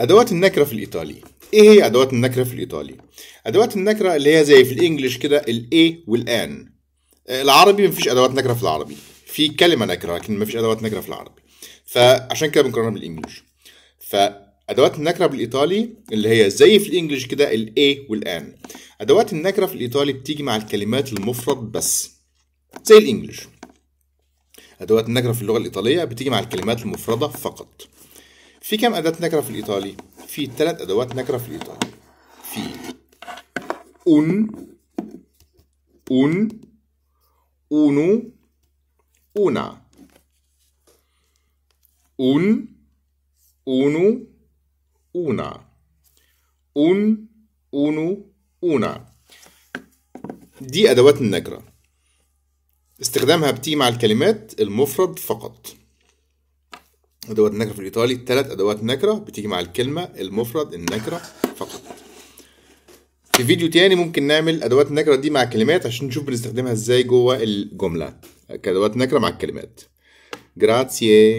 ادوات النكرة في الايطالي. ايه هي ادوات النكرة في الايطالي؟ ادوات النكرة اللي هي زي في ال English كده ال a وال an. العربي مفيش ادوات نكره في العربي، في كلمة نكره لكن مفيش ادوات نكره في العربي، فعشان كده بنقارنها بال English. فادوات النكرة بالايطالي اللي هي زي في ال English كده ال a وال an. ادوات النكرة في الايطالي بتيجي مع الكلمات المفرد بس زي ال English. ادوات النكرة في اللغة الايطالية بتيجي مع الكلمات المفردة فقط. في كم اداه نكره في الايطالي؟ في 3 ادوات نكره في الايطالي. في un، un، uno، una. un، uno، una. un، uno، una. دي أدوات النكرة، استخدامها بتيجي مع الكلمات المفرد فقط. أدوات النكرة في الإيطالي 3 أدوات نكرة بتيجي مع الكلمة المفرد النكرة فقط. في فيديو تاني ممكن نعمل أدوات النكرة دي مع كلمات عشان نشوف بنستخدمها إزاي جوه الجملة كأدوات نكرة مع الكلمات. Grazie.